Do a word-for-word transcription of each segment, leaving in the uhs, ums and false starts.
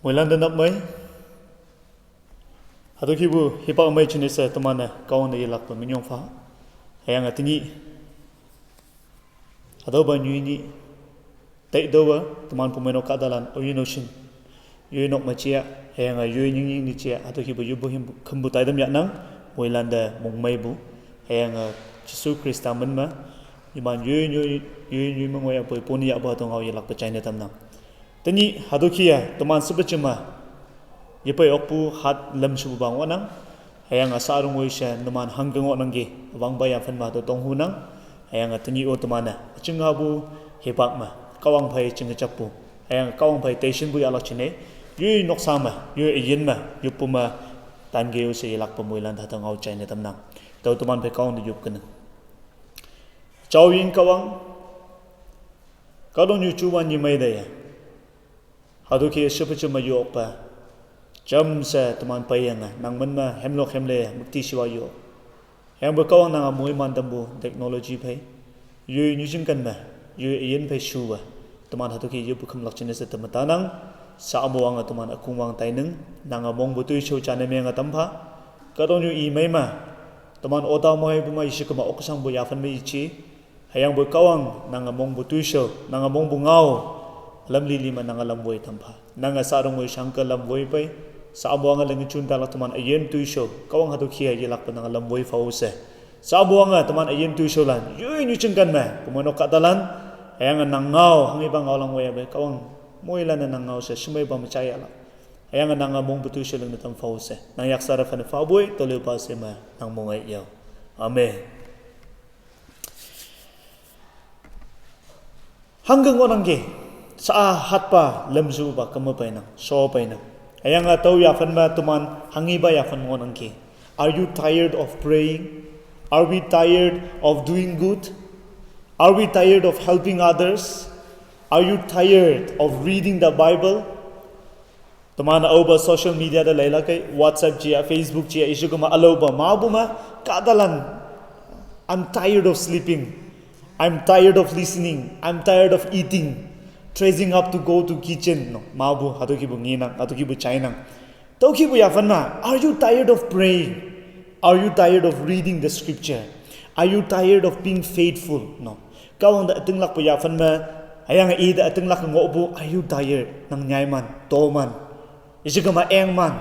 Moilan da nap mai. Hado kibu hipak mai chine se teman ne kawan da yelak pa minyong fa. Hayang atini. Hado ba nyui ni. Tai do ba teman pumeno kadalan oyin ocean. Yui nok ma chia, hayang a yui nying nying ni chia, hado kibu yubu him kembu taidam yak nang, moilan da mong mai bu, hayang a Jisu Krista men ma, iman yui nyui, yui nyui mengwaya poi poni yak ba tong au yelak pa chine tam nang. Tani hado kia, teman sebe chema, yepai okpu hat lem subu bang wanang, hayang a sa rung woi sha, teman hangke ngok nang ge, wang ba ya fan ma to tong hu nang, hayang a tani o teman na, ching ha bu, hepak ma, kawang pai ching chap bu. Hayang kawang pai station bu yalak chine, yui noksa ma, yui ayin ma, yupu ma, tan ge yu se yelak pa moilan da tang au chine tam nang. Tau teman pai kawang da yup kena. Chau yin kawang, kadong yu chuwan yi mai da ya. Hado ke shepa chema yu ok pa. Cham se teman pai yang a, nang men ma, hemlok hemle, mukti shiwa yu ok. Yang ba kawang nang a moi man tambu technology pai. Yui nyu jing kan ma, yui ayin pai shu ba. Teman hado ke yu bu kam lak chine se temata nang, sa amu wang a teman akung wang tai neng, nang a mong bu tui chau chane meng a tam pha. Kadong yu i mai ma, teman ota mo hai bu ma ishi kama oksang bu yafan mai ichi. Hayang bu kawang, nang a mong bu tui chau, nang a mong bu ngau, lam li li ma nang a lam woi tam pha. Nang a sa rung woi shang ka lam woi pai, sa amu wang a leng chun da lak teman ayin tui chau, kawang hado kia yelak pa nang a lam woi fa u se. Sa amu wang a teman ayin tui chau lan, yui nyu ching kan ma, pumano kadalan, hayang a nang ngau, hangi ba ngau lang woi a bai, kawang, moilan a nang ngau se, shumai ba ma chaya lak. Hayang a nang a mong bu tui chau leng na tam fa u se. Nang yak sa ra fan fa boi, tole pa se ma, nang mong ai yau. Amen. Hangge ngon angge, sa a hat pa lemzu ba kama pai nang, so pai nang. Ayang a tau yafan ma teman, hangi ba yafan ngon angge. Are you tired of praying? Are we tired of doing good? Are we tired of helping others? Are you tired of reading the Bible? Teman a au ba social media da laila kai, WhatsApp chia, Facebook chia, isu kuma alau ba ma bu ma, kadalan. I'm tired of sleeping. I'm tired of listening. I'm tired of eating. Tracing up to go to kitchen. No, ma bu, hatu ki bu nginang, hatu ki bu chainang. Tau ki bu yafan ma, are you tired of praying? Are you tired of reading the scripture? Are you tired of being faithful? No. Kawang da ating lak bu yafan ma, ayang i da ating lak ngok bu, are you tired? Nang nyai man, to man. Isu kuma eng man.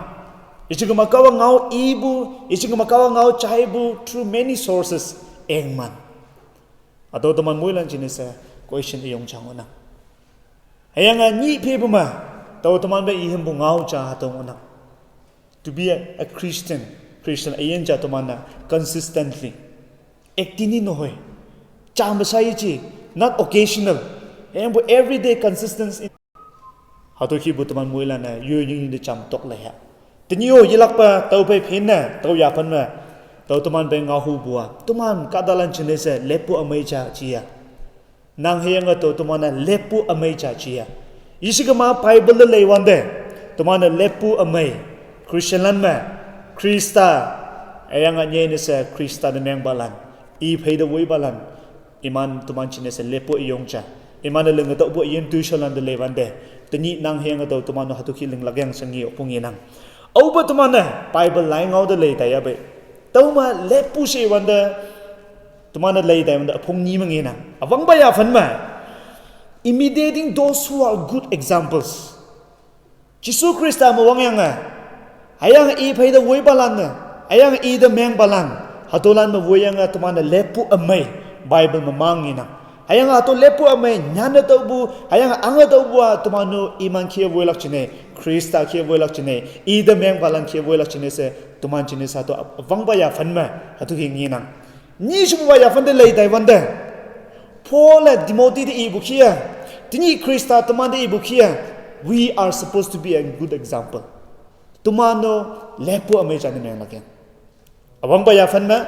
Isu kuma kawang ngau i bu, isu kuma kawang ngau chai bu, through many sources, eng man. Atau teman muilan chine sa, question iyong chang ona. Ayang a nyi pe bu ma, tau teman ba ihim bu ngau cha hatong ona. To be a, a Christian, Christian ayen cha teman na, consistently. Ek tini no hoi. Chang ba sa yi chi, not occasional. Ayang bu everyday consistency. Hatu ki bu teman muilan na, yu yu yu de cham tok le ha. Tini yo yilak pa, tau pai pin na, tau yapan ma. Tau teman pai ngau hu bua. Teman kadalan chine se, lepu amai cha chia. Nang heyang a tau teman na lepu amai cha chia. Isu kuma Bible le lei wande. Teman na lepu amai. Christian lan ma. Krista. Ayang a nye ne se Krista de meng balan. I pai de woi balan. Iman teman chine se lepu iyong cha. Iman de leng tau bu yin tu shalan de lei wande. Teni nang heyang a tau teman no hatu ki leng lagyang sangi opung inang. Au ba teman na Bible lai ngau de lei ta ya bai. Tau ma lepu se wande. Teman na lei dai wanda apong ni mangi na. Awang ba yafan ma. Imitating those who are good examples. Jisu Krista ma wang yang a. Ayang i pai da woi balan na. Ayang i da meng balan. Hatolan ma woi yang a teman na lepu amai. Bible ma mangi na. Ayang a to lepu amai. Nyan na tau bu. Ayang a anga tau bu a teman no iman kia woi lak chine. Krista kia woi lak chine. I da meng balan kia woi lak chine se. Teman chine sa to awang ba yafan ma. Hatu ki ngi nang. Ni shubu ba yafan de lei dai wande. Paul le Timothy de ibu kia. Tini Krista teman de ibu kia. We are supposed to be a good example. Teman no lepu amai chane meng lakyang. Awang ba yafan ma,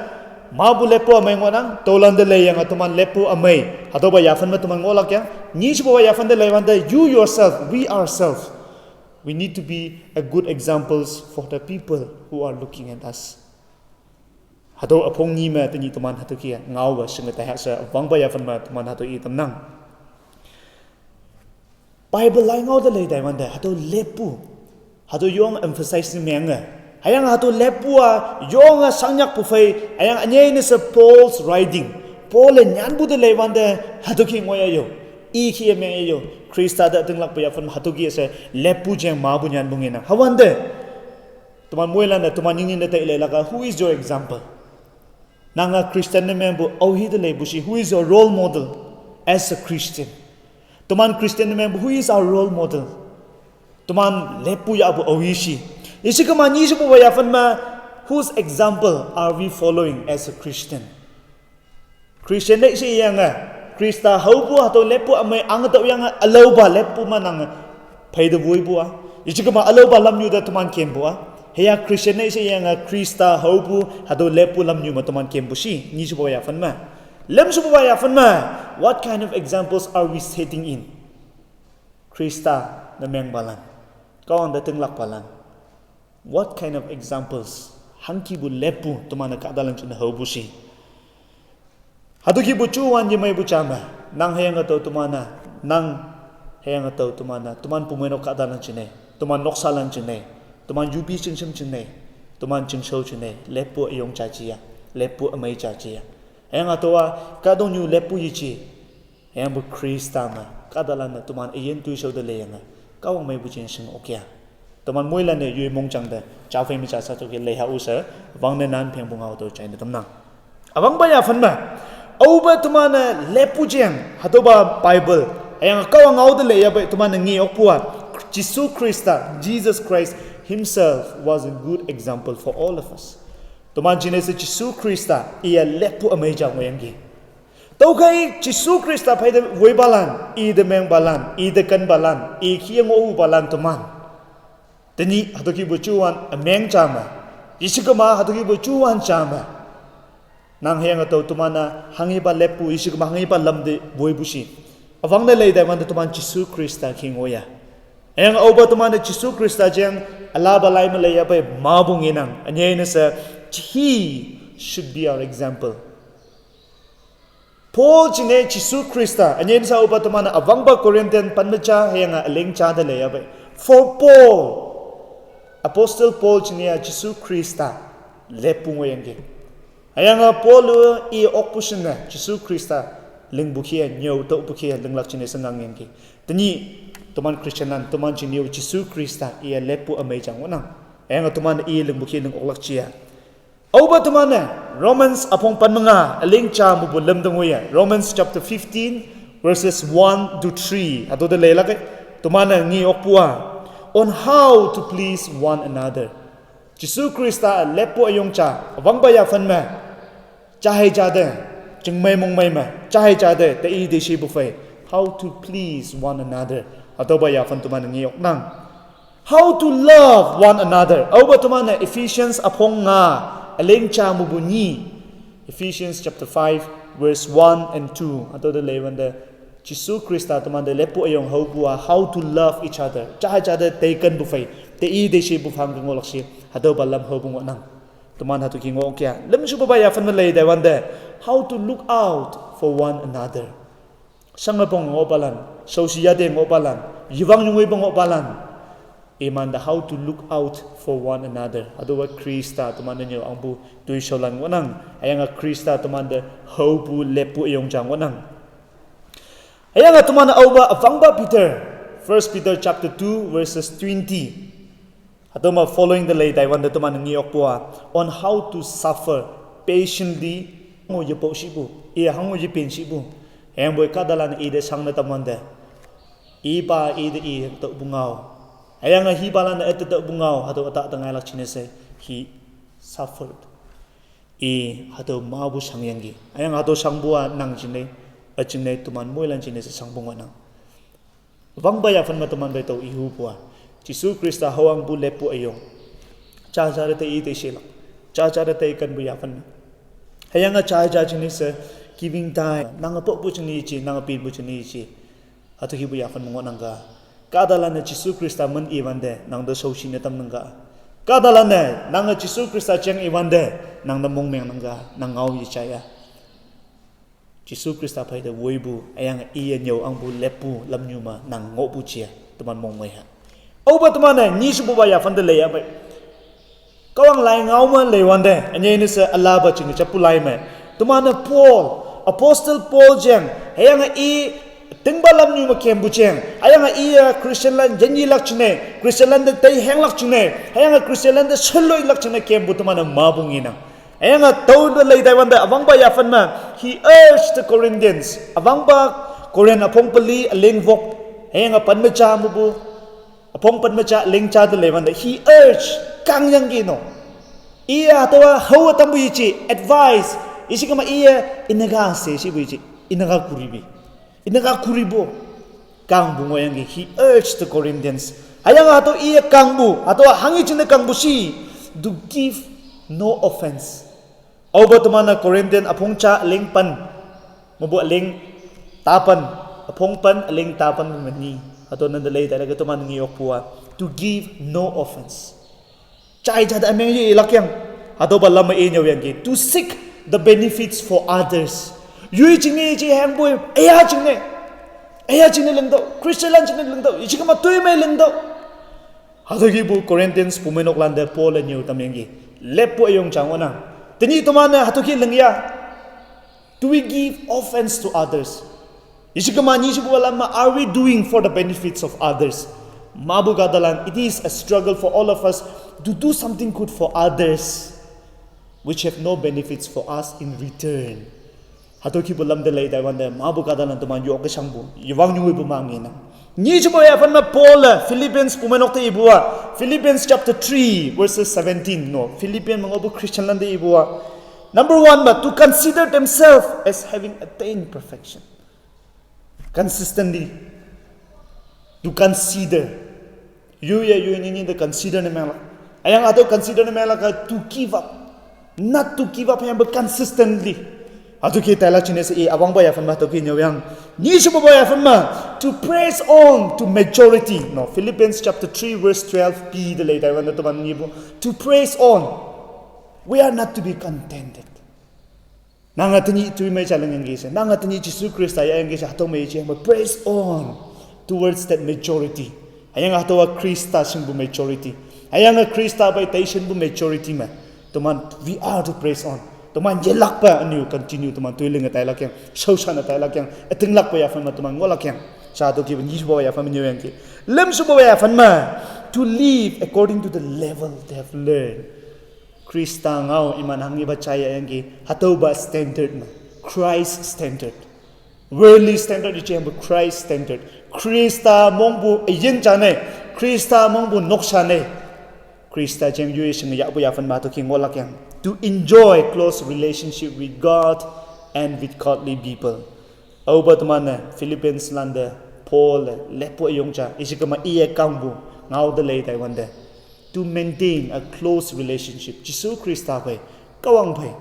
ma bu lepu amai ngonang, tolan de lei yang a teman lepu amai. Hatu ba yafan ma teman ngolak yang. Ni shubu ba yafan de lei wande, you yourself, we ourselves. We need to be a good examples for the people who are looking at us. Hatu apong ni ma teni teman hatu kia ngau ba shinga ta hak sa awang ba yafan ma teman hatu i tam nang. Bible lai ngau da lei dai wande hatu lepu. Hatu yong emphasize ni menge. Hayang hatu lepu a yong a sangyak pu fei, hayang anyai ni se Paul's writing. Paul e nyan bu de lei wande, hatu ki ngoya yo. I ki e menge yo. Krista da tinglak pu ya fan hatu ki se lepu jeng ma bu nyan bu ngena. Hawande. Tuman muela na, tuman nini na ta ile laka, who is your example? Nanga Christian ne meng bu, au hi de lei bu shi, who is your role model as a Christian? Tuman Christian ne meng bu, who is our role model? Tuman lepu ya bu au hi shi. Isi kama ni shi bu wa ya fan ma, whose example are we following as a Christian? Christian ne shi yang a, Krista hau bu hatu lepu amai ang tau yang a, alau ba lepu ma nang a, pai de wui bu a. Isi kama alau ba lam yu da tuman ken bu a. Heya Christian ne shi yang a, Krista hau bu hatu lepu lam yu ma tuman ken bu shi, ni shi bu wa ya fan ma. Lem shi bu wa ya fan ma, what kind of examples are we setting in? Krista na meng balan. Kawang da tinglak balan. What kind of examples? Hangki bu lepu tumana ka dalan chuna hau bu shi. Hatu ki bu chu wan ye mai bu chama. Nang hayang atau tumana. Nang hayang atau tumana. Tuman pu mai no ka dalan chine. Tuman noksa lan chine. Tuman yubi ching chim chine. Tuman ching shau chine. Lepu ayong cha chiya. Lepu amai cha chiya. Hayang atau a ka dong yu lepu yi chi. Yang bu Krista ma, ka dalan na tuman ayen tui shau da le yang a, kawang mai bu jin shing okya. Tuman muila ne yui mong chang da, cha fei mi cha sa tu ke le ha u sa, wang ne nan peng bu ngau to chai na tam nang. Awang ba ya fan ma, au ba tuman na lepu jeng, hatu ba Bible, yang kawang ngau da le ya ba tuman na ngi ok pua, Jisu Krista, Jesus Christ himself was a good example for all of us. Tuman jine se Jisu Krista, iya lepu amai jang wayang gi. Tau kai Jisu Krista pai de wei balan, i de meng balan, i de kan balan, i ki yang o balan tuman. Tani hatu ki bu chuan a meng chama. Isi kama hatu ki bu chuan chama. Nang hayang atau tumana hangi ba lepu, isi kama hangi ba lam de wei bu shi. Awang de lei dai wan de tuman Jisu Krista ki ngoya. Ayang au ba tumana Jisu Krista jeng ala ba lai ma lei ya bai ma bu ngi nang. Anyai na sa, he should be our example. Paul chine Jisu Krista, anyen sa upa tumana awang ba Corinthian pan ma cha hayang a aling cha da le ya bai. For Paul, Apostle Paul chine a Jisu Krista lepu ngo yang ge. Hayang a Paul i ok pu shin na Jisu Krista ling bu kia, nyau to bu kia, ling lak chine sa ngang yang ge. Tani, tuman Christian nan, tuman chine Jisu Krista i a lepu amai jang wanang. Hayang a tuman i ling bu kia, ling ok lak chia. Au ba tuman ne, Romans apong pan manga, aling cha mu bu lem dang uya. Romans chapter fifteen, verses one to three. Atu da lei lak e, tuman ne ngi ok pua. On how to please one another. Jisu Krista lepu ayong cha, awang ba ya fan ma. Cha hai cha de, jing mai mong mai ma. Cha hai cha de, te i de shi bu fai. How to please one another. Atu ba ya fan tuman ne ngi ok nang. How to love one another. Au ba tuman na Ephesians apong nga, aling cha mu bu ni. Ephesians chapter five, verse one and two. Atu da lei wan da Jisu Krista tuman da lepu ayong hau bu a, how to love each other. Cha cha da te kan bu fai. Te i de shi bu fang ngo lak shi. Hatu ba lam hau bu ngo nang. Tuman hatu ki ngo kia. Lem shu ba ya fan lei dai wan da. How to look out for one another. Sanga pong ngo palan, sausi yade ngo palan, yivang nyungui pong ngo palan. Iman da how to look out for one another. Adu wa Krista tuman nyo ang bu tui shaulan ngo nang. Ayang a Krista tuman da hau bu lepu ayong jang ngo nang. Ayang a tuman au ba avang ba Peter. First Peter chapter two verses twenty. Hatuma following da lei dai wan da tuman ngi ok pua on how to suffer patiently. Hangu ye po shi bu, i hangu ye pin shi bu. Heng boi ka dalan i de sang na tam wan da. I ba i de i to bu ngau. Ayang a hi ba lan da et to bu ngau, hatu ata ta ngai lak chine se he suffered. I hatu ma bu sang yang gi. Ayang hatu sang bu a nang chine, a chine tuman mui lan chine se sang bu ngau nang. Vang ba ya fan ma tuman bai tau ihu pua. Jisu Krista hawang bu lepu ayong. Cha cha da te i te shilak. Cha cha da te kan bu ya fan ma. Hayang a cha cha chini se giving time. Nang a pok bu chini chi, nang a pin bu chini chi. Hatu hi bu ya fan ma ngo nang ga. Ka da lan na Jisu Krista man i wan de, nang da sau shi ne tam nang ga. Ka da lan na, nang a Jisu Krista cheng i wan de, nang da mong meng nang ga, nang ngau yi cha ya. Jisu Krista pai da woi bu, ayang i ya nyau ang bu lepu lam nyu ma nang ngo bu chia, tuman mong mai ha. Aoba teman-e, nyi shibuba yaphan te leiya bai. Kahwang lai ngao ma leiwante, anye ne se alaba ching chapu lai me. Teman-e Paul, Apostle Paul jeng, hüyange i tingba lamnyu me kempu jeng, hüyange i-e Christian lan jenyi lak jingne, Christian lan te tei heng lak jingne, hüyange Christian lan te sheloi lak jingne kempu teman-e mapu ngenang. Hüyange tao te lei taiwante, awangpa yaphan me, he urged the Corinthians, awangpa Corinth üpong peli üleng wok, hüyange pen me ja mepu, üpong pen me ja, üleng ja te leiwante, he urged, kangyangki no. Iye hatüowa hao tampu yeji, advice, yeji kema iye, inaka she shipu yeji, inaka kuribi. Inaka kuribo. Kangpu ngohyangki, he urged the Corinthians. Hüyange hatüo iye kangpu, hatüowa hanghe jingne kangpu shi, to give no offense. Aopa teman-e Corinthian üpong ja üleng pen, mepu üleng tapan, üpong pen üleng tapan me ni. Hatüo nante lei tailak-e teman nge yokpu-a, to give no offense. Jai ja te ümeng ye lakyang. Hatüopa lam me i nyüoyangki, to seek the benefits for others. Yoi jingne je hangpu, üya jingne, üya jingne lingtüoh, Christian lan jingne lingtüoh, yeji kema toimei lingtüoh. Hatüo kihpu Corinthians pumeinok lante Paul-e nyüo tamyangki, leppu üyong jang ngohnang. Tenyih teman-e hatüo kih lingya, do we give offense to others? Yeji kema nyi shibuba lam me, are we doing for the benefits of others? Mapu kahtalan, it is a struggle for all of us to do something good for others, which have no benefits for us in return. Hatüo kihpu lam te lei taiwante, mapu kahtalan teman yoke shangpu, yewang nyuipu ma ngenang. Nyi shibuba yaphan me Paul-e Philippians pumeinok te ipu-a, Philippians chapter three, verses seventeen, no, Philippian me ngohpu Christian lan te ipu-a. Number one me, to consider themselves as having attained perfection. Consistently. To consider. Yoi ya, yoi ni ni te consider ne menglak. Hüyange hatüo consider ne menglak-a to give up. Not to give up, hüyangpoi consistently. Hatüo kih tailak jingne she i awangpa yaphan me hatüo kih nyüoyang. Nyi shibuba yaphan me, to press on to maturity. No, Philippians chapter three verse twelve b te lei taiwante teman nyipu, to press on. We are not to be contented. Nange tenyih toimei ja lingyangki she, nange tenyih Jesu Khrista yahyangki she, hatüo me yeji hangpoi press on towards that maturity. Hüyange hatüowa Khrista shingpu maturity, hüyange Khrista pei tei shinpu maturity me, teman, we are to press on. Teman yelakpa ünyu continue teman toi linge tailakyang, shaoshan-e tailakyang, ütinglakpa yaphan me teman ngohlakyang. Sha hatüo kihpu nyi shibuba yaphan me nyüoyangki. Lüm shibuba yaphan me, to live according to the level they have learned. Khrista ngao iman hanghipa jaiyayangki, hatüopa standard me, Christ standard. Worldly standard yeji hangpu Christ standard. Khrista mongpu üyin ja ne, Khrista mongpu noksha ne, Khrista jeng yoi shinge yahpu yaphan me hatüo kih ngohlakyang, to enjoy close relationship with God and with godly people. Aopa teman-e Philippians lante Paul-e leppu üyong ja, yeji kema iye kangpu ngao te lei taiwante, to maintain a close relationship, Jesu Khrista phei, Kahwang phei,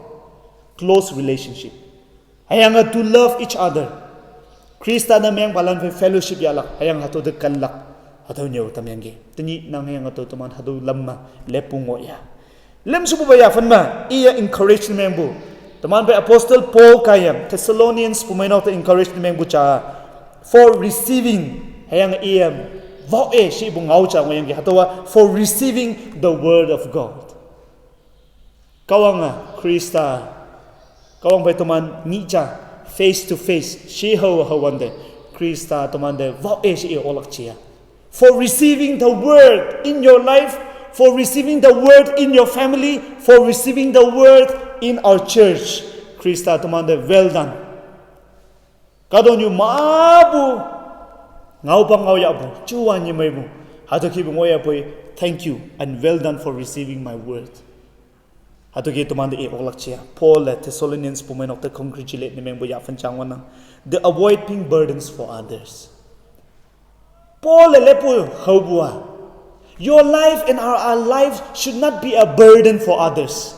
close relationship. Hüyange to love each other. Khrista ne mengpalan phei fellowship yahlak, hüyange hatüo te kenlak, hatüo nyüo tamyangki. Tenyih nang hüyange hatüo teman hatüo lam me leppu ngohya. Lüm shepupa yaphan me, iye encourage ne mengpu, teman phei Apostle Paul kaiye Thessalonians pumeinok te encourage ne mengpu ja, for receiving, hüyange iye, wao-e shepu ngao ja ngohyangki hatüowa, for receiving the word of God. Kahwange Khrista, Kahwang phei teman nyih ja, face to face, she hao hao wante, Khrista temante wao-e she i oklak ja. For receiving the word in your life, for receiving the word in your family, for receiving the word in our church. Khrista temante well done. Kahtoknyu mapu ngaopa ngao yahpu, juwan yemeipu, hatüo kihpu ngohyapoi, thank you and well done for receiving my word. Hatüo kih temante i oklak ja. Paul-e Thessalonians pumeinok te congratulate ne mengpu yaphan jang ngohnang, they avoid being burdens for others. Paul-e leppu haopu-a, your life and our, our life should not be a burden for others,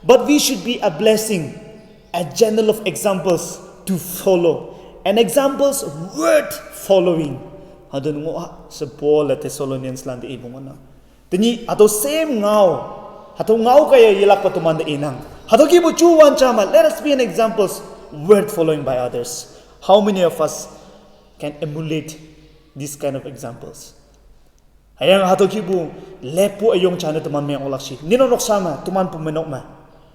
but we should be a blessing, a channel of examples to follow, an examples worth following. Hatüo ngoh she Paul-e Thessalonians lante ipu ngohnang. Tenyih hatüo same ngao, hatüo ngao kaiye yelakpa temante inang. Hatüo kihpu juwan ja me, let us be an examples worth following by others. How many of us can emulate these kind of examples? Hüyange hatüo kihpu leppu üyong jane teman meng oklak shi. Ninok noksa me, teman pumeinok me.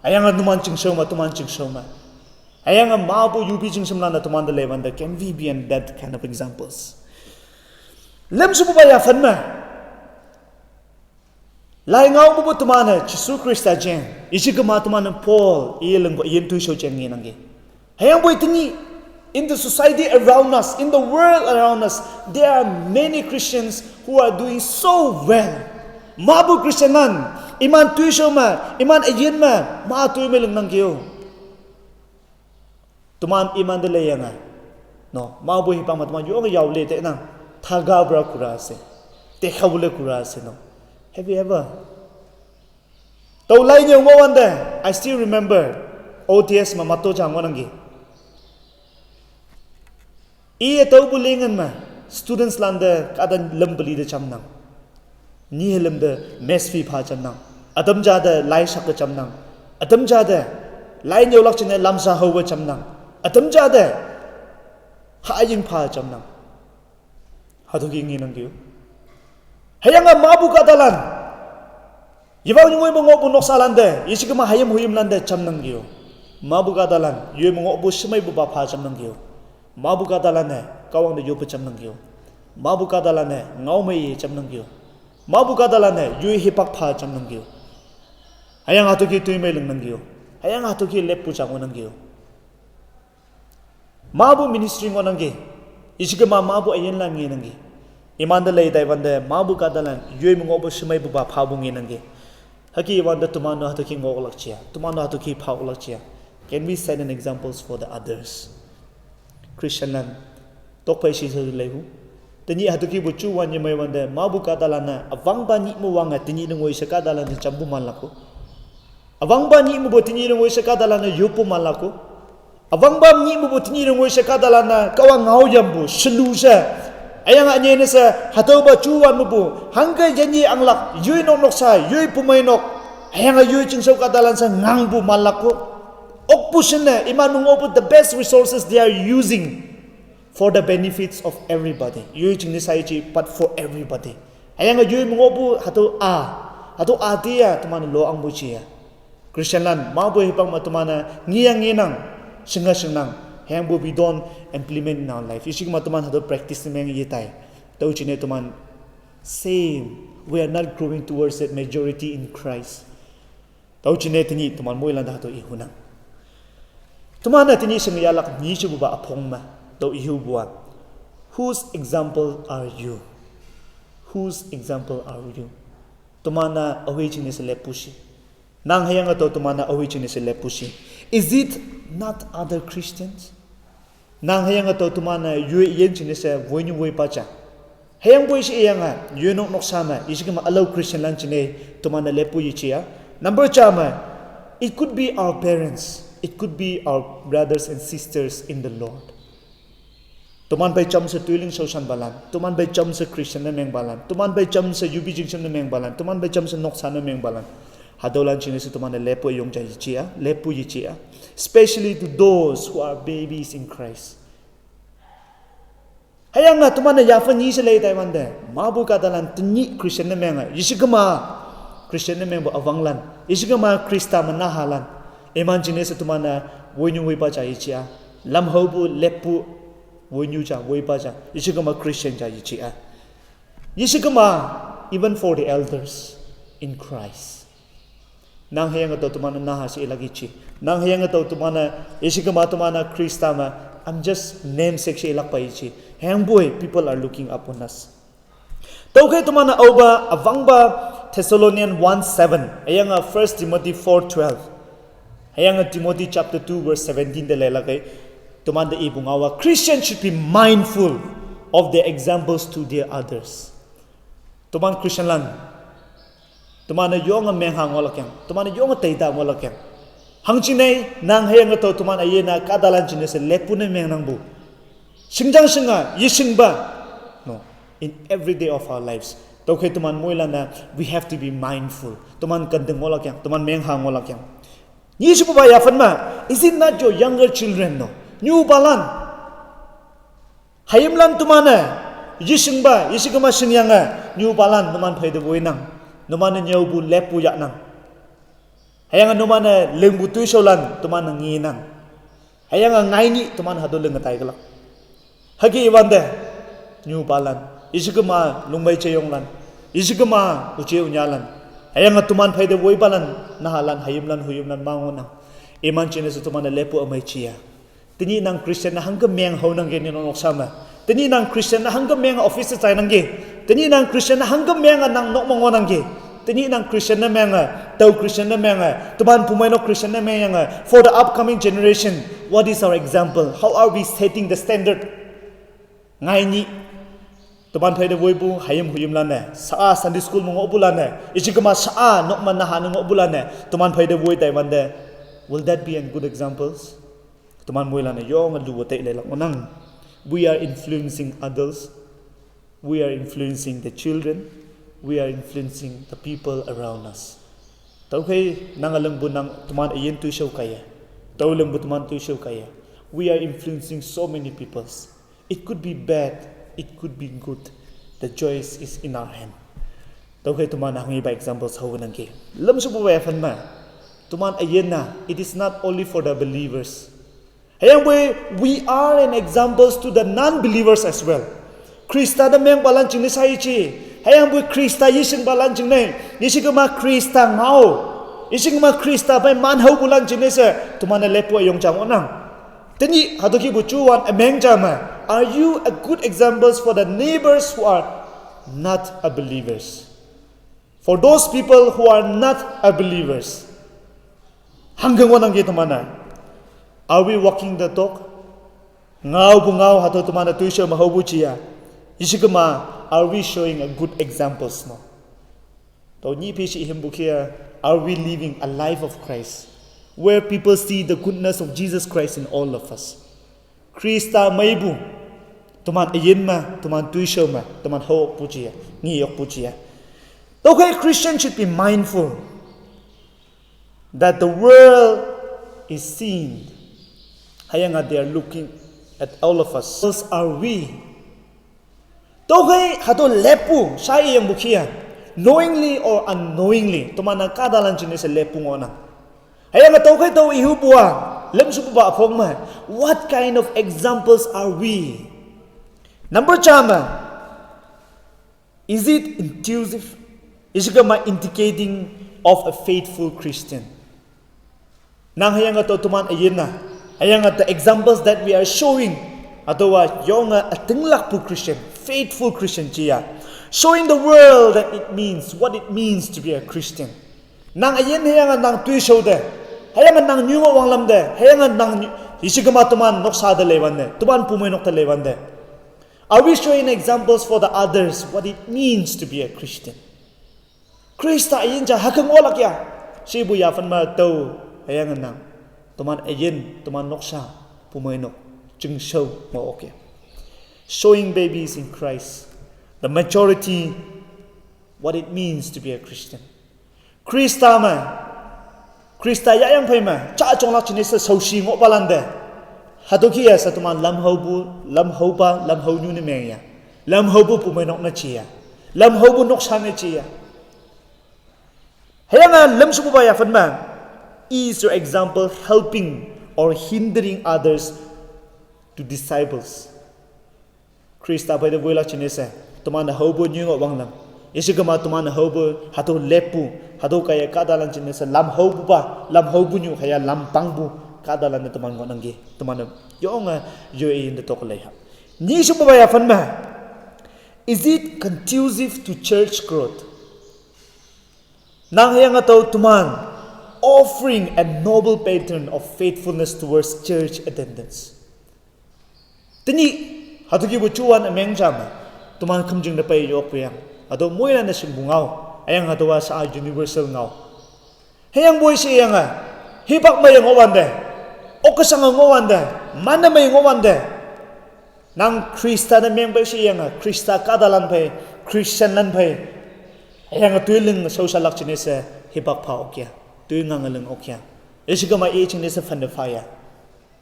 Hüyange numan chingshao me, teman chingshao me. Hüyange mapu yupi chingshim lane teman te leiwante, can we be in that kind of examples? Lemshupupa yaphan me. Lai ngaopupu teman-e Jesu Khrista jeng, ishi kema teman-e Paul, iye lingpu, iyin toishao jeng ngenangki. Hüyangpoi tenyih, in the society around us, in the world around us, there are many Christians who are doing so well. Mapu Christian lan, iman toishao me, iman üyin me, ma toi me lingnangki-o. Teman iman te leiyange. No, mapu hipak me teman yonge yao le tenang. Thaga bra kura ase. Te khabu le kura ase no. Have you ever? Tao lai nyüo ngohwante, I still remember, O T S me mato ja ngohnangki. Iye taopu lingen me, students lante kahta lüm peli te jamnang. Nyi lüm te mess fee pha jamnang. Ütam ja te lai shak-e jamnang. Ütam ja te lai nyüolak jingne lamsa haowe jamnang. Ütam ja te haying pha jamnang. Hatüo ki ngenangki-o. Hüyange mapu kahtalan. Yewang nyungoi me ngohpu noksa lante, ishi kema hayim hoyim lante jamnangki-o. Mapu kahtalan, yoi me ngohpu shemeipupa pha jamnangki-o. Mapu kahtalan-e, Kahwang te yoppe jamnangki-o. Mapu kahtalan-e, ngao me iye jamnangki-o. Mapu kahtalan-e, yoi hipak pha jamnangki-o. Hüyange hatüo ki toi me lingnangki-o. Hüyange hatüo ki leppu ja ngohnangki-o. Mapu ministry ngohnangki. Ishi kema mapu üyinlan ngenangki. Iman te lei taiwante mapu kahtalan yoi me ngohpu shemeipupa phapu ngenangki. Hüke iwante teman-o hatüo ki ngohlak jia. Teman-o hatüo ki phaolak jia. Can we set an examples for the others? Christian lan. Tokphei shi sha leihu. Tenyih hatüo kipu juwan yemeiwante mapu kahtalan-e üwangpa nyih me wange tenyih ne ngoi she kahtalan-e jampu manlak-o. Üwangpa nyih mepu tenyih ne ngoi she kahtalan-e yoppu manlak-o. Üwangpa nyih mepu tenyih ne ngoi she kahtalan-e Kahwang ngao yampu shelu she. Hüyange ünyei ne she hatüopa juwan mepu hangke yenye anglak yoi nok noksa yoi pumeinok. Hüyange yoi chingshao kahtalan she ngangpu manlak-o. Okpu shinne iman ngohpu the best resources they are using for the benefits of everybody. Yoi jingne shaiye, but for everybody. Hüyange yoi me ngohpu hatüo a, hatüo a te-a teman lo angpu jia. Christian lan mapu hipak me teman-e ngeya ngenang, shinga shingnang. Hüyangpu we don't implement in our life. Ishi kema teman hatüo practice ne meng yetai. Tüo jingne teman same. We are not growing towards that maturity in Christ. Tüo jingne tenyih teman moilan te hatüo ihunang. Teman-e tenyih shingeyahlak nyi shepupa üpong me tüo ihupu-a, whose example are you? Whose example are you? Teman-a aoi jingne she leppu shi. Nang hüyange tao teman-a aoi jingne she leppu shi. Is it not other Christians? Nang hüyange tao teman-e yoi yin jingne she woinyu woipa ja. Hüyangpoi she iyange yoi nok noksa me ishi kema ülao Christian lan jingne teman-e leppu yeje-a. Number ja me, it could be our parents, it could be our brothers and sisters in the Lord. Teman pei jamshe toiling shaoshanpalan, teman pei jamshe Christian ne mengpalan, teman pei jamshe yupi jingshim ne mengpalan, teman pei jamshe noksa ne mengpalan. Hatüolan jingne she teman-e leppu üyong ja yeje-a, leppu yeje-a. Especially to those who are babies in Christ. Hüyange teman-e yaphan nyi she lei taiwante mapu kahtalan tenyih Christian ne menge, ishi kema Christian ne mengpu üwanglan, ishi kema Khrista me nahalan. Iman jingne she teman-e woinyu woipa ja yeje-a. Lam haopu leppu woinyu ja woipa ja, ishi kema Christian ja yeje-a. Ishi kema, even for the elders in Christ. Nang hüyange tao teman-e naha she ilak yeje. Nang hüyange tao teman-e, ishi kema teman-e Khrista me, I'm just namesake she ilakpa yeje. Hüyangpoi people are looking up on us. Tüokhei teman-e aopa üwangpa Thessalonian one seven, hüyange First Timothy four twelve, hüyange Timothy chapter two verse seventeen te leilakkei. Teman te ipu ngaowa, Christians should be mindful of their examples to their others. Teman Christian lan, teman-e yonge mengha ngohlakyang, teman-e yonge teita ngohlakyang. Hangjingne nang hüyange tao teman üyin-a kahtalan jingne she leppu ne mengnangpu, shingjang shinga yeshingpa, no, in every day of our lives. Tüokhei teman moilan-a, we have to be mindful. Teman kante ngohlakyang, teman mengha ngohlakyang. Nyi shepupa yaphan me, is it not your younger children, no? Nyupalan, hayimlan teman-e Yishingba, yishigama shingyanga, nyupalan, numan phaida voinang. Numan nyaubu lepu yaknang. Hayanga numan lengbu tuisholan, tuman nginang. Hayanga ngaini, tuman hadu lengatai galak. Hagi iwande, nyupalan. Yishigama, lungbai cheyonglan. Yishigama, uche unyalan. Hayanga tuman phaida voipalan, nahalan, hayimlan, huyimlan, mangonang. Iman chine su tuman lepu amai chia. Tini nang Christian na hangka meng hau nang ke ni nong sama. Tini nang Christian na hangka meng office chai nang ke. Tini nang Christian na hangka meng nang nok mango nang ke. Tini nang Christian na meng, tau Christian na meng, tuman pumai nok Christian na meng yang. For the upcoming generation, what is our example? How are we setting the standard? Ngaini, tuman phaida voibu, hayim huyim lane. Sa Sunday school mango bu lane. Ichikama sa nok man na hanu ngo bu lane. Tuman phaida voi tai wande. Will that be a good examples? Tuman muilana yong a luwa te le lang nang. We are influencing adults. We are influencing the children. We are influencing the people around us. Tau kay nang alam bu nang tuman ayin tu show kaya. Tau alam bu tuman tu show kaya. We are influencing so many peoples. It could be bad, it could be good. The choice is in our hand. Tau kay tuman hangi ba examples hau nang ke. Lam su bu ba fan ma. Tuman ayin na. It is not only for the believers. Hayang bui, we are an examples to the non-believers as well. Krista da meng balan ching ni sai chi. Hayang bui Krista yishing balan ching ne. Yishing ma Krista ngau. Yishing ma Krista bai man hau bulan ching ne se. Tuman lepu ayong chang onang. Tini hatoki bu chuan a meng chama. Are you a good examples for the neighbors who are not a believers? For those people who are not a believers. Hanggang wanang ke tumana. Are we walking the talk? Ngau bu ngau hato tumana tuisho ma hau bu chia. Ishikama, are we showing a good examples no? To ni pi shi him bu kia, are we living a life of Christ? Where people see the goodness of Jesus Christ in all of us. Krista maibu, tuman ayin ma, tuman tuisho ma, tuman hau puchia, ni yok puchia. Okay, Christian should be mindful that the world is seeing. Hayanga they are looking at all of us. Are we? Tokai hato lepu, sai yang bukia. Knowingly or unknowingly, tumana kada lan chine se lepu ngona. Hayanga tokai to ihu bua, lem su ba phong ma. What kind of examples are we? Number chama, is it intrusive? Is it indicating of a faithful Christian? Nang hayanga to tuman ayin na. Hayanga the examples that we are showing. Atawa yonga atinglak pu Christian, faithful Christian chia. Showing the world that it means, what it means to be a Christian. Nang ayin hayanga nang tuisho de. Hayanga nang nyuma wanglam de. Hayanga nang ishikama tuman noksa de lewan de. Tuman pumai nok de lewan de. Are we showing examples for the others what it means to be a Christian? Krista ayin cha hakang wala kya? Shibu ya fan ma to hayanga nang. Tuman ayin, tuman noksa, pumai nok, ching show ma okya. Showing babies in Christ. The majority, what it means to be a Christian. Krista ma, Krista ya yang phai ma, cha chong lak chine se sau shi ngo balan de. Hatoki ya sa tuman lam hau bu, lam hau ba, lam hau nyu ne meng ya. Lam hau bu pumai nok na chia. Lam hau bu noksa ne chia. Hayanga lam su bu ba ya fan ma. Is your example helping or hindering others to disciples? Krista bai de voila chine se, tuman hau bu nyu ngo wanglam. Ishikama tuman hau bu, hato lepu, hato kaya kada lan chine se, lam hau bu ba, lam hau bu nyu kaya lam pang bu, kada lan tuman ngo nangge, tuman yonga yo in the tok lei ha. Ni su bu ba ya fan ma. Is it conducive to church growth? Nang hayanga to tuman offering a noble pattern of faithfulness towards church attendance. Tini, hatuki bu chuan a meng chama, tuman kamjing da pai yok yang. Ado muila na shing bu ngau, ayang ado wa sa universal ngau. Hayang bui shi yanga, hipak ma yang owan de, okasang ngowan de, mana ma yang owan de. Nang Krista na meng bai shi yanga, Krista kada lan pai, Christian lan pai. Hayanga tuiling social lak chine se, hipak pa okya, tuingang aling okya. Ishikama e chine se fan de fire.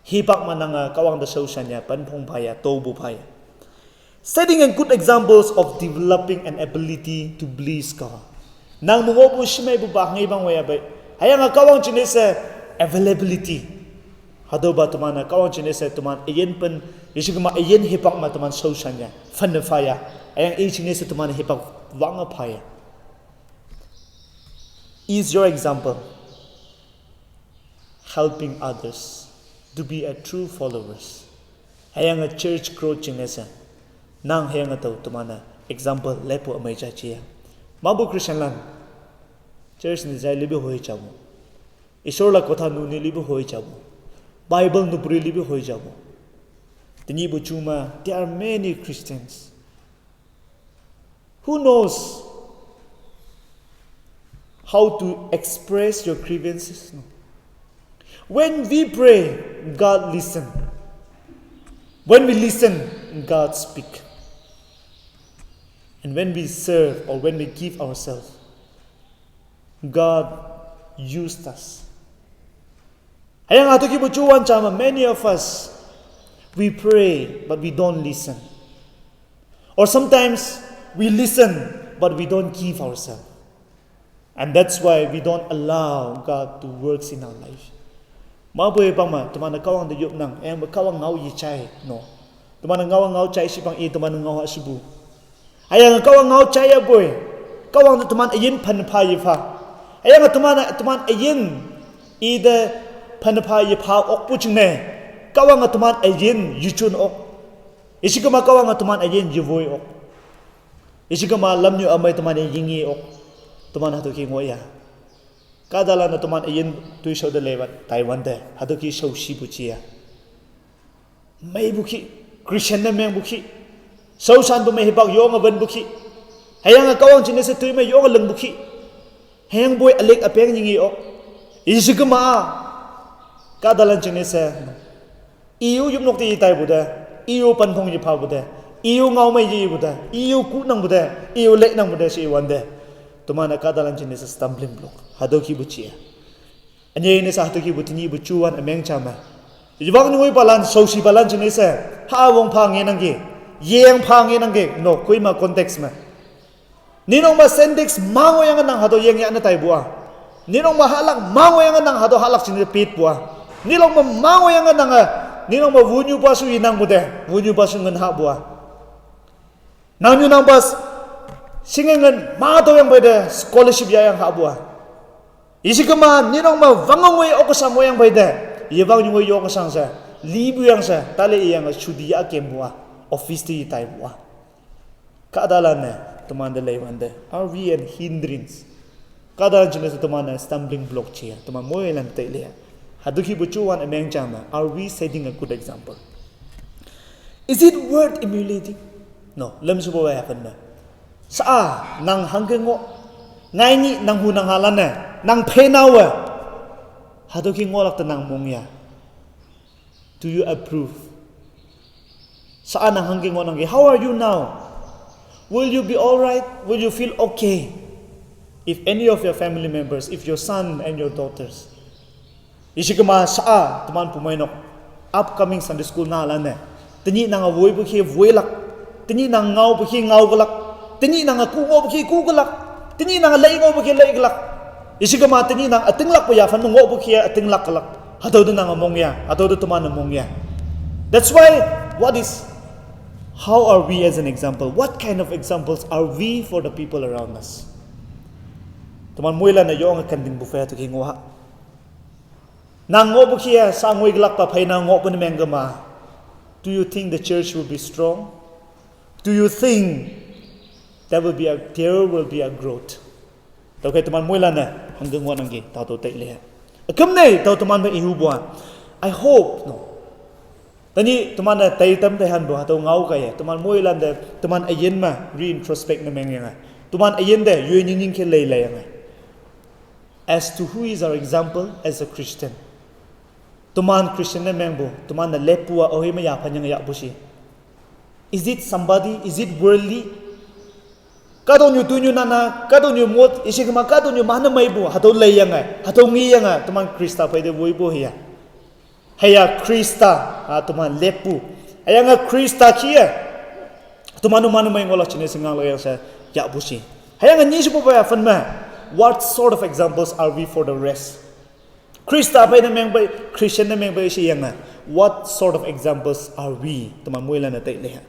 Hipak mananga kawang da shaushanya, panphong phaya, tobu phaya. Setting a good examples of developing an ability to please God. Nang mungo bu shimai bu ba ngai bang waya bai. Ayang a kawang chine se availability. Hado ba teman a kawang chine se teman ayen pen, ishi kama ayen hipak ma teman so shanya. Fan na faya. Ayang e chine se teman hipak wang a paya. Is your example helping others to be a true followers? Ayang a church growth ching esa. Nang ayang a tau teman a example lepu amai cha chia. Mabu Christian lan. Church ni zai libi hoi chabu. Isor la kotha nu ni libi hoi chabu. Bible nu puri libi hoi chabu. Tini bu chuma, there are many Christians. Who knows how to express your grievances? No. When we pray, God listen. When we listen, God speak. And when we serve or when we give ourselves, God used us. Ayang atu ki buchu wan chama, many of us, we pray, but we don't listen. Or sometimes we listen, but we don't give ourselves. And that's why we don't allow God to works in our life. Ma boy pama, teman kawang de yup nang, ayang kawang ngau yi chai, no. Teman ngau ngau chai si pang e, teman ngau ha sibu. Ayang kawang ngau chai ya boy. Kawang de teman ayin pan pa yi pa. Ayang teman, teman ayin i de pan pa yi pa ok pu ching ne. Kawang teman ayin yu chun ok. Ishi kama kawang teman ayin yu voi ok. Ishi kama lam nyu amai teman ayin yi ok. Teman hatu ki ngoya. Kadala na teman ayin tui shau de lewan, Taiwan de. Hatu ki shau shi bu chia. Mai bu ki, Christian na meng bu ki. Sau san bu mai hipak yong a wen bu ki. Hayang a kawang chine se tui mai yong a leng bu ki. Hayang boy alek apeng ying yi ok. Ishi kama. Kadalan chine se. Iu yup nok ti tai bu de. Iu pan thong yi pa bu de. Iu ngau mai yi bu de. Iu ku nang bu de. Iu lek nang bu de si wan de. Teman a kadalan chine se stumbling block. Hado ki bu chia. Anye ne sa hatu ki bu tini bu chuan ameng chama. Iwang nyoi palan, sosi palan chine se. Ha wong pa nge nang ki. Yeng pa nge nang ki. No, kui ma context ma. Ninong ma sentex mango yang nang hado yeng ya na tai bua. Ninong ma halak mango yang nang hado halak chine pit bua. Ninong ma mango yang nang a. Ninong ma wunyu pasu inang bu de. Wunyu pasu ngen ha bua. Nang nyu nang bas. Singengen ma to yang bai de. Scholarship ya yang ha bua. Ishi kama, ninong ma wang ngoi okasang wayang bai de. Ye wang ngoi okasang sa. Libu yang sa, tale yang chudi ya kem bua. Office ti tai bua. Kadalan ne, teman de lei wan de. Are we an hindrance? Kadalan chine se teman ne stumbling block chia. Teman moi lan te le. Hadu ki bu chuan ameng chama. Are we setting a good example? Is it worth emulating? No, lem su bo ya fan na. Sa a, nang hangke ngo. Ngai ni nang hu nang halan ne. Nang phe na wa. Hadu ki ngo lak te nang mong ya. Do you approve? Sa a nang hangke ngo nang ke. How are you now? Will you be all right? Will you feel okay? If any of your family members, if your son and your daughters, ishi kama sa a, teman pumai nok, upcoming Sunday school na lan ne. Tini nang a woi bu ki woi lak. Tini nang ngau bu ki ngau galak. Tini nang a ku ngau bu ki ku galak. Tini nang a lei ngau bu ki lei galak. Ishi kama tini nang a ting lak bu ya fan ngau bu ki a ting lak galak. Hatau de nang a mong ya. Hatau de teman a mong ya. That's why, what is, how are we as an example? What kind of examples are we for the people around us? Teman moi lan na yong a kan ding bu fe tu ki ngau ha. Nang ngok bu kia sa ngoi gelak pa phai nang ngok bu meng gama. Do you think the church will be strong? Do you think there will be a, there will be a growth? Tau kai teman moi lan na hangge ngwa nang ge tau tau tai le. Akam nei tau teman ba ihu bua. I hope no. Tani teman na tai tam tai han bua tau ngau kai ya. Teman moi lan de teman ayen ma re-introspect na meng yang ai. Teman ayen de yue nying nying ke lei lei yang ai. As to who is our example as a Christian. Teman Christian na meng bu, teman na lepu a ohi ma ya pan yang ya bu si. Is it somebody? Is it worldly? Kadon yu tu yu nana, kadon yu mot, isi kema kadon yu mana mai bu, hatau lei yang ai, hatau ngi yang ai, teman Krista pai de woi bu hiya. Haya Krista, ha, teman lepu. Haya nga Krista kia. Teman-o manu mai ngola chinese ngang lagi yang sa ya busi. Hayang ni sipu pa ya fan ma. What sort of examples are we for the rest? Krista pai na meng pai, Christian na meng pai si yang. What sort of examples are we? Teman muila na tai le.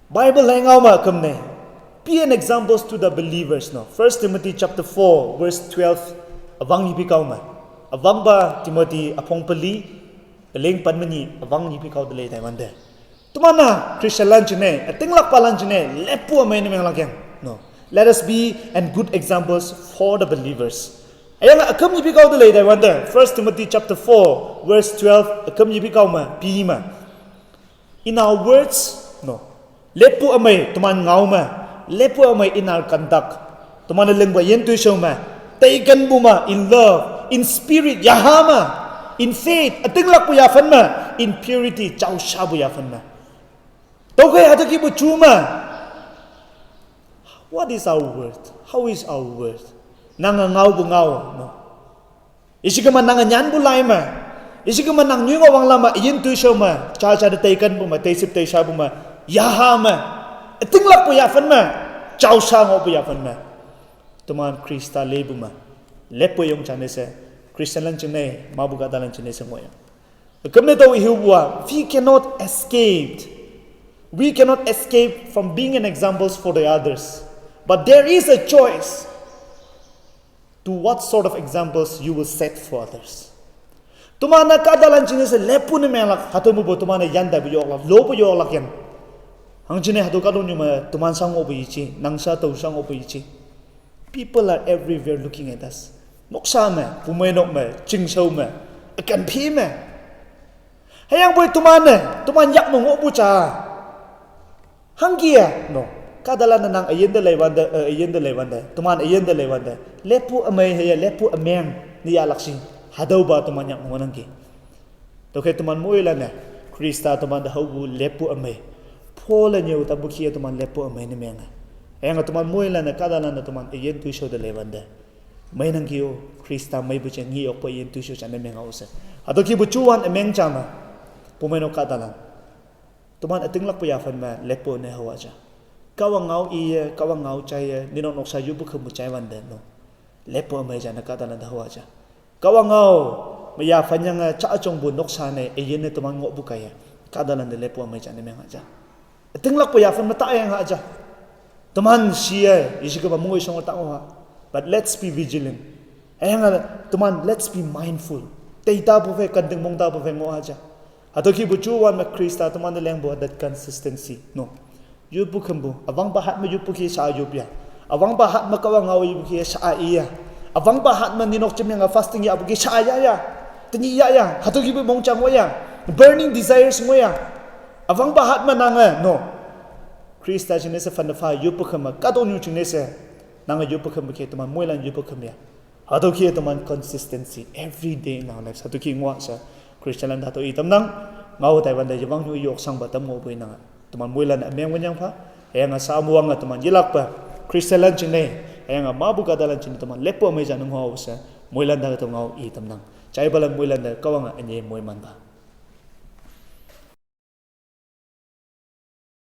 Bible lai ngau ma kam ne. Be an examples to the believers, no. First Timothy chapter four, verse twelve. Avang yipi kau ma. Avang ba Timothy apong pali, leng pan mani, avang yipi kau de le tai wande. Teman na Christian lan chine, ating lak pa lan chine, lepu amai ne meng lak yang. No. Let us be and good examples for the believers. Ayang akam yipi kau de le tai wande. First Timothy chapter four, verse twelve, akam yipi kau ma, pi ma. In our words, no. Lepu amai teman ngau ma. Lepu amai in our conduct. Teman leng ba yen tu show ma. Taikan bu ma in love, in spirit, yaha ma. In faith, ating lak bu ya fan ma. In purity, chau sha bu ya fan ma. Tau kai hata ki bu chu ma. What is our worth? How is our worth? Nang ngau bu ngau, no. Ishi kama nang nyan bu lai ma. Ishi kama nang nyui ngau wang lama, yin tu show ma. Cha cha de taikan bu ma, taisip taisha bu ma. Yaha ma. Ating lak bu ya fan ma. Chau sha ngau bu ya fan ma. Teman Krista le bu ma. Lepu yong chane se. Christian lan chine, ma bu kata lan chine se ngoya. Kamne tau ihu bua, we cannot escape. We cannot escape from being an example for the others. But there is a choice to what sort of examples you will set for others. Teman na kadalan chine se lepu ne menglak, hatu mu bo teman na yan da bu yoklak, lo bu yoklak yan. Hang chine hatu kadon yuma teman sang obu ichi, nang sa tau sang obu ichi. People are everywhere looking at us. Noksa me, pumai nok me, chingsau me, akan phi me. Hayang boy teman ne, teman yak mo ngobu cha. Hangkia, no. Kadalan na nang ayen de lewande, eh, ayen de lewande. Teman ayen de lewande. Lepu amai haya, lepu ameng ni ya laksi. Hadau ba teman yak mo nangki. Toke teman muila ne. Krista teman da hau bu lepu amai. Paul nyu tabu kia teman lepu amai ni menga. Ayang teman muila ne kadalan na teman ayen tu show de lewande. Mai nang kio Krista mai bu chen ngi yok po yen tu sho chan meng au se. Ato ki bu chuan a meng chama. Pu mai no kadalan. Tuman ating lak pu ya fan ma lepo ne hawa cha. Kawa ngau i ye, kawa ngau chai ye, ni nok noksa yu bu khum bu chai wan de no. Lepo mai cha na kadalan da hawa cha. Kawa ngau ma ya fan yang cha chong bu noksa ne e yen ne tuman ngo bu kai ye. Kadalan de lepo mai cha ne meng cha. Ating lak pu ya fan ma ta yang ha cha. Tuman si ye, isi ke ba mungoi song ta ngo ha. But let's be vigilant. Ayang tuman, let's be mindful. Tei ta pu fe, kan ding mong ta pu fe ngo ha cha. Ato ki bu chu wan ma Krista tuman de leng bu that consistency. No. Yu pu khum bu. Awang ba hat ma yu pu ki sa yu pia. Awang ba hat ma kawa ngau yu pu ki sa iya. Awang ba hat ma ni nok chim yang fasting ya pu ki sa ya ya. Tini ya ya. Ato ki bu mong cha ngo ya. Burning desires ngo ya. Awang ba hat ma nang eh. No. Krista ching ne se fan da fa yu pu khum ma. Ka dong yu ching ne se. Nang yu pu khum bu ke tuman muilan yu pu khum ya. Hatu ki tuman consistency every day in our lives. Hatu ki ngwa sa Christian lan hatu i tam nang ngau tai wan da yawang yu yok sang ba tam ngo bui nang. Tuman muilan a meng wan yang pha. Ayang a sa muang a tuman yilak pa Christian lan ching ne. Ayang a ma bu kadalan ching tuman lepo mai jan ngau sa. Muilan da tu ngau i tam nang. Chai balan muilan da kawang a anye mui man ba.